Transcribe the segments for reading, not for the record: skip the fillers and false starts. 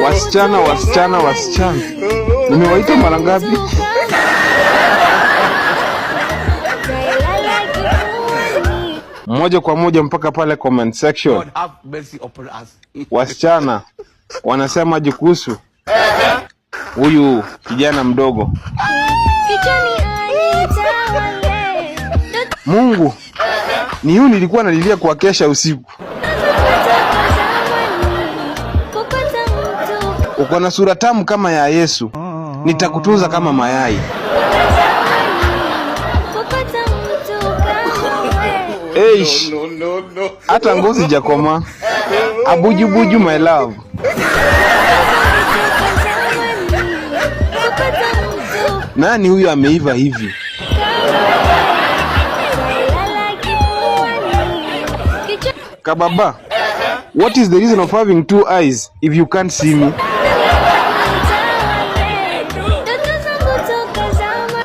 Wasichana, wasichana, wasichana, nimewaita mara ngapi? Moja kwa moja mpaka pale comment section. God have mercy upon us. Wasichana wanasema kuhusu huyu kijana mdogo. Mungu, ni huyu nilikuwa nalilia kwa kesha usiku. Uko na sura tamu kama ya Yesu, nitakutunza kama mayai. Eish, hata ngozi jakoma. Abujubuju my love. Nani huyu ameiva hivi? Kababa, what is the reason of having two eyes if you can't see me?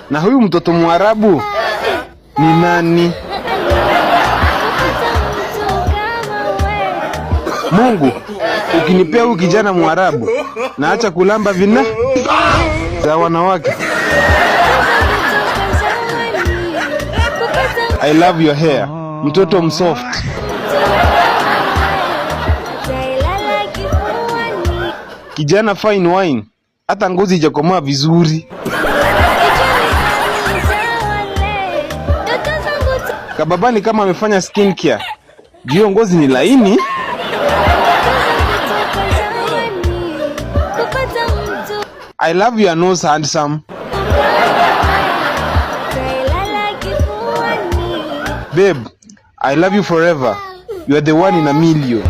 Na huyu mtoto Mwarabu ni nani? Mungu, ukinipea huyu kijana Mwarabu, naacha kulamba vina za wanawake. I love your hair. Mtoto msoft. Kijana fine wine. Hata ngozi ijakomaa vizuri. Kababani kama amefanya skin care. Jio ngozi ni laini. I love your nose, handsome. Babe, I love you forever. You are the one in a million.